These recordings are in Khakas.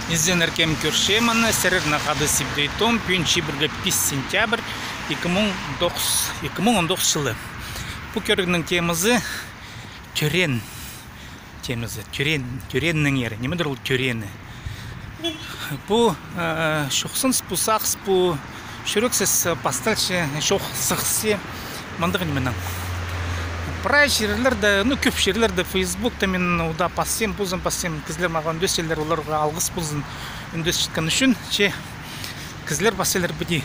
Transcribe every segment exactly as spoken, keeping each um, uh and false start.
Изеннер, кем кӧрче мыны, сірернең хада Сибдей Том, пӱӱн чибіргі пис сентябрь, ікі муң тоғыс, ікі муң он тоғыс чылы. Пу кӧрігнің темазы тӧреен. Темазы тӧреен, тӧрееннеңер. Нимедір ол тӧреені? Пу, э, чохсыныс, пу сағыс, пу чӱрексіс, э, пасталча, чох сығысча мындағ нименең. Прай чирлерде, ну, кӧп чирлерде, Фейсбукта мин удаа пасчам, позым пасчам, кізілер мағаа ӱндесчелер, оларға алғыс ползын ӱндесчеткен ӱчӱн. Че кізілер пасчалар піди,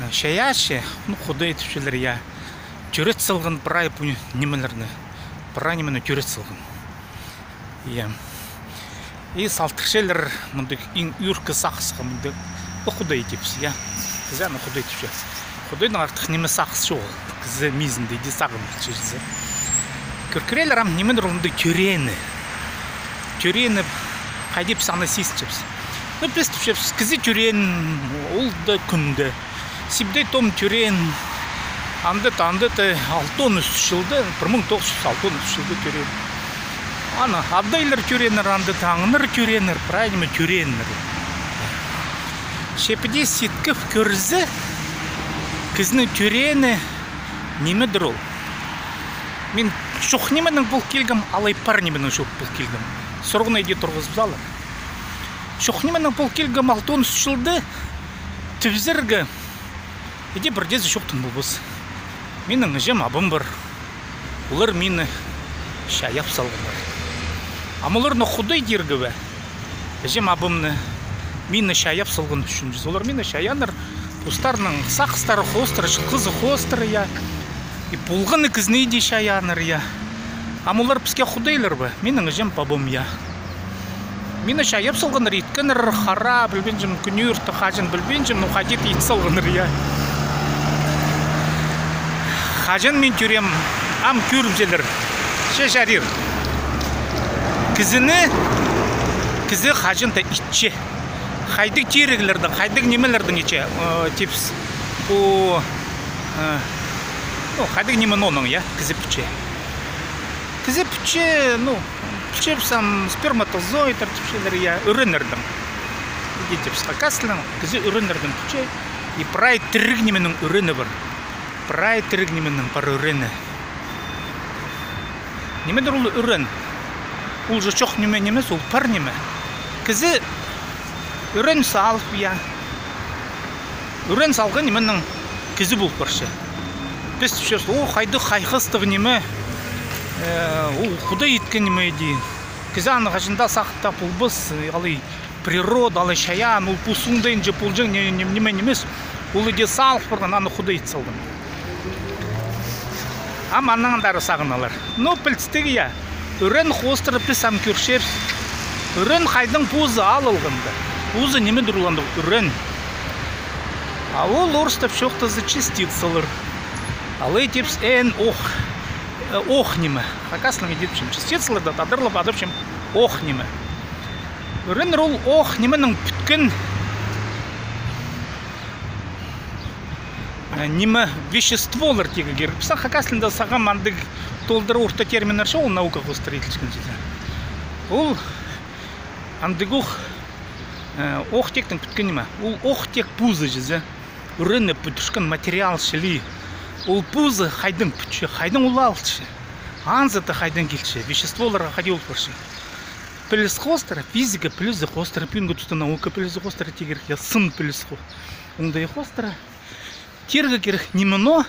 э, чайаачы, ну, Худай тіпчелер, я. Тӧрет салған прай пу нимелерні, прай нимені тӧрет салған. Я. И салтырчалар мындағ иң ӱркі сағысха мындағ. О, Худай тіпче, я. Кізі аны Худай тіпче. Худайдаң артых ниме сағыс чоғыл. Кізі мизінде иди сағын пілче чізе. Кӧр кӧрелер ам нимедір ол мындағ тӧреені. Тӧреені хайди піс аны сизінчебіс. Ну, піс тіпчебіс, кізі тӧреен, ол даа кӱн дее. Сибдей Том тӧреен, анда-да, анда-да, алтон ӱс чылда, пір муң тоғыс чӱс алтон ӱс чылда тӧреен. Аны адайлар тӧрееннер, анда-да, аңнар тӧрееннер, прай ниме тӧрееннер. Че піди ситкіп кӧрзе, кізінің тӧреені нимедір ол? Мин чох нименең пол килгем, алай пар нименең чох пол килгем? Сурығны иди турғызып салар. Чох нименең пол килгем алтон ӱс чылда, тіпсерге, иди пірдеезі чохтаң полбас. Минің іҷем-абам пар. Олар мині чайап салғаннар. Ам оларны Худай тирге бе? Іҷем-абамны, мині чайап салған ӱчӱн. Олар мині чайааннар, постарының сағыстары хоостыра, чылғызы хоостыра, я. И полған на кізіні иди чайааннар, я. Ам олар піске Худайлар ба? Минің іҷем-пабам, я. Мині чайап салғаннар, иткеннер, хара, пілбинчем, кӱнӱрте, хаҷан пілбинчем, ну, хайди-да ит салғаннар, я. Хаҷан мин тӧреем, ам кӧрімзелер. Че чарир. Кізіні, кізі хаҷан-да итче. Хайдағ тиріглердең, хайдағ нимелердең итче, э, тіпчебіс. Пу, э, ну, хайдағ ниме ноонаң, я, кізі пӱтче. Кізі пӱтче, ну, пілчебіс ам, сперматозоидтар тіпчелер, я, ӱреннердең. Иди тіпчебіс хакас тілінең, кізі ӱреннердең пӱтче. И прай тіріг нименің ӱрені пар. Прай тіріг нименің пар ӱрені. Нимедір ол ӱрен? Ол же чох ниме нимес, ол пар ниме. Кізі ӱрен салып, я. Ӱрен салған нименің кізі пол парча. Піс тіпчебіс, о, хайдағ хайхастығ ниме, э, ол Худай иткен ниме иди. Кізі аны хаҷан-да сағынып полбас, алай природа, алай чайаан, ол пу суңдайынҷа полҷаң ни-, ни-, ниме нимес. Ол иди салып парған, аны Худай ит салған. Ам аннаң андар сағыналар. Ну, пілдістіг, я. Ӱрен хоостыра піс ам кӧрчебіс. Ӱрен хайдаң позы алылғанда. Позы нимедір ол андағ ӱрен? А ол орыстап чоохтаза частицалар. Алай тіпчебіс эн ох, э, ох ниме. Хакас тілінең тіпчем частицалар, да тадарлап адапчам ох ниме. Ӱреннер ол ох нименің пӱткен, э, ниме, веществолар тирге кирек. Пістің хакас тілінде сағам андағ толдыра орта терминнер чоғыл, наука хоостыра иділчеткен чізе. Ол андағ ох, э, ох тиектең пӱткен ниме. Ол ох тиек позы чізе. Ӱреніп пӱдірчеткен материал чіли. Ол позы хайдаң пӱтче, хайдаң ол алылча? Анзы таа хайдаң килче, веществоларға хайди ол парча? Піліс хоостыра, физика пілізі хоостыра, пӱӱнгі туста наука пілізі хоостыра тирге кирек, я, сын піліс хо-, оңдай хоостыра тирге кирек, ниме ноо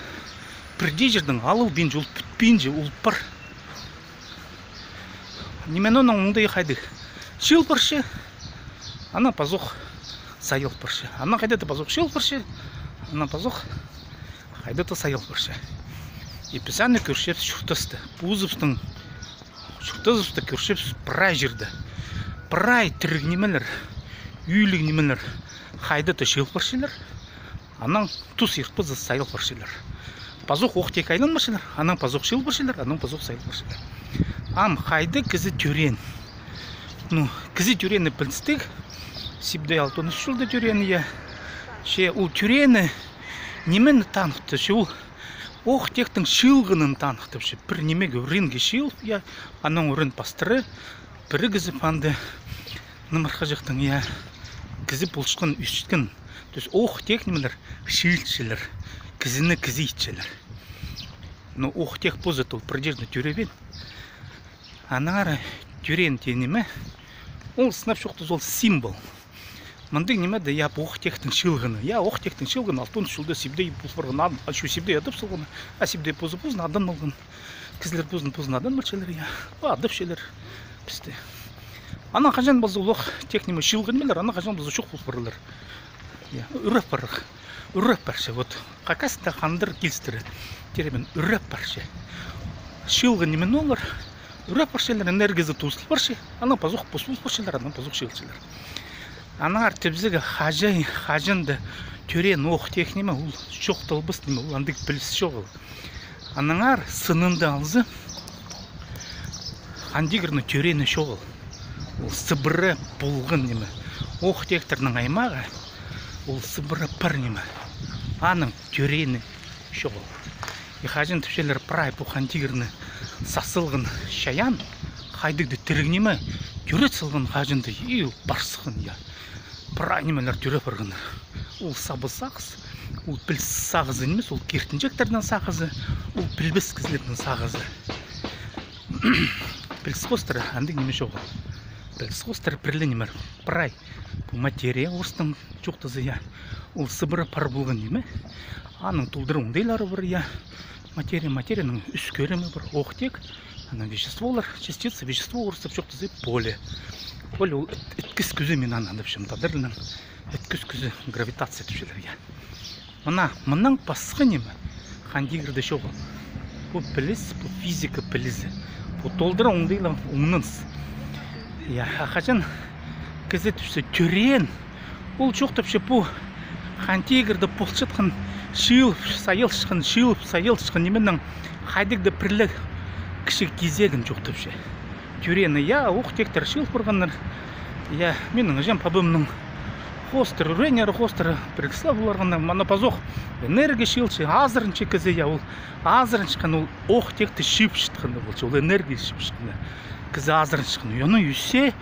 пір дее чирдең алылбинча, ол пӱтпинче, ол пар. Ниме ноонаң оңдайы хайдағ? Чыыл парча, анаң пазох сайыл парча. Анаң хайда-да пазох чыыл парча, анаң пазох хайда-да сайыл парча. И піс аны кӧрчебіс чуртаста. Позыбыстың чуртазыбыста кӧрчебіс прай чирде. Прай тіріг нимелер, ӱлӱк нимелер хайда-да чыыл парчалар. Анаң тус ирт паза сайыл парчалар. Пазох ох тиек айлан парчалар, анаң пазох чыыл парчалар, анаң пазох сайыл парчалар. Ам хайда кізі тӧреен? Ну, кізі тӧреені пілдістіг, Сибдей алтон ӱс чылда тӧреен, я. Че ол тӧреені нимені таныхтапча? Ол ох тиектің чыылғанын таныхтапча. Пір нимеге, ӱренге чыылып, я, анаң ӱрен пастыра пірігізіп, анда Нымырхаҷахтың, я, кізі полчатхан, ӧсчеткен. То есть ох-тех нимелер чыылчалар, кізіні кізі итчелер. Но ох-тех позы ол прилежно тӧребин. Аннаңар тӧреен теен ниме, ол сынап чоохтаза, ол символ. Мындағ ниме дее, я, ох-техтің чыылғаны. Я, ох-техтің чыылғаны, алтон чылда Сибдей пол парған, а, а чё, Сибдей адап салған, а Сибдей позы позын адан алған. Кізілер позын позын адан полчалар, я. Па, адапчалар пісті. Анаң хаҷан полза ох-тех ниме, чыылған нимелер, анаң хаҷан полза чох пол парарлар. Я, ӱреп парар. Ӱреп парча, вот. Хакастың хандыр килістіре. Тӧребин ӱреп парча. Чыылған ниме олар ӱреп парчалар, энергиязы тоозыл парча. Анаң пазох пос пол парчалар, анаң пазох чыылчалар. Аннаңар тіпсігі хаҷан, хаҷан даа тӧреен ох-тех ниме, ол чоохталбас ниме, ол андағ піліс чоғыл. Аннаңар сынында алза, Хан Тигірнің тӧреені чоғыл. Ол сыбыра полған ниме. Ох-техтернің аймағы, ол сыбыра пар ниме. Аның тӧреені чоғыл. И хаҷан тіпчелер, прай пу Хан Тигірні сас салған чайаан, хайдағ даа тіріг ниме тӧрет салған хаҷан даа, и ол пар сыххан, я. Прай нимелер тӧреп парғаннар. Ол саба сағыс, ол піліс сағызы нимес, ол киртінҷектернің сағызы, ол пілбес кізілернің сағызы. Піліс хоостыра андағ ниме чоғыл. Піліс хоостыра пірле ниме, прай. Пу материя, орыстаң чоохтаза, я. Ол сыбыра пар полған ниме. Аның толдыра оңдайлары пар, я. Материя, материяның ӱс кӧрімі пар. Ох-тех, анаң веществолар, частица, вещество, орыстап чоохтаза, поле. Поле ол іт-, іткіс кӱзі, мин аны адапчам тадар тілінең. Іткіс кӱзі, гравитация тіпчелер, я. Мына, мынаң пасха ниме Хан Тигірде чоғыл. Пу піліс, пу физика пілізі. Пу толдыра оңдайла оңнаныс. Я, а хаҷан кізі тіпче тӧреен, ол чоохтапча пу Хан Тигірде полчатхан, чыылып, сайылчатхан, чыылып, сайылчатхан нименің хайдағ даа пірле кічіг кизегін чоохтапча. Тӧреені, я, ох-техтер чыыл парғаннар. Я, минің іҷем-пабамның хоостыра, ӱреннері хоостыра, пірігіс ле поларғаннар. Мына пазох энергия чыылча, азыранча кізі, я, ол азыранчатхан, ол ох-техті чыып чатханы полча, ол энергия чыып чатханы. Кізі азыранчатхан. Аны ӧссе,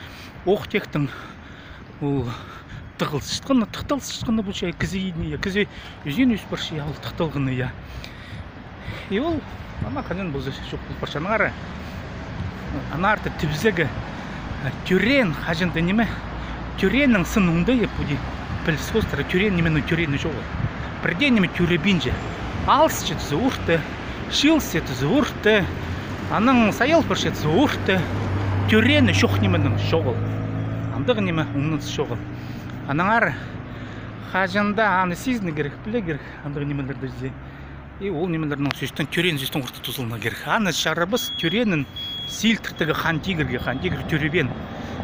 ох-техтің ол тығылысчатханы, тыхталысчатханы полча, кізі иди, я, кізі ӧзен ӧс парча, я, ол тыхталғаны, я. И ол, ана хаҷан полза чох пол парча. Аннаңар, аннаңар тіпсігі, э, тӧреен хаҷан даа ниме, тӧрееннің сын оңдайы, пу дее піліс хоостыра тӧреен нименің тӧреені чоғыл. Пірдее ниме тӧребинче. Алысча тізе орта, чыылча тізе орта, анаң сайыл парча тізе орта, тӧреені чох нименің чоғыл. Андағ ниме оңнаныс чоғыл. Аннаңар хаҷан даа аны сизінерге кирек, пілерге кирек, андағ нимелерні тізе. И ол нимелернің сӧстең, тӧреен сӧстең орта тузаланарға кирек. Аны чарабас тӧреенін силтіртігі Хан Тигірге, Хан Тигір тӧребеен.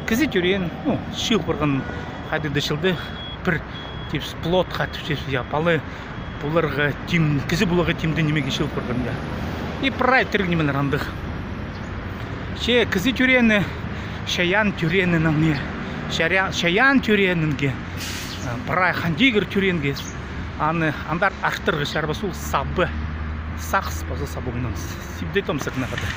Кізі тӧреен, ну, чыыл парған хайдағ даа чылда пір типче плод, хайдағ тіпче, я, пала поларға тим, кізі поларға тимде нимеге чыыл парған, я. И прай тіріг нимелер андағ. Че кізі тӧреені, чайаан тӧреенінең, я. Чаря-, чайаан тӧреенінге, а, прай Хан Тигір тӧреенге. Аны андар артырға чарабас, ол саба сағыс паза саба оңнаныс. Сибдей том сірернең хада.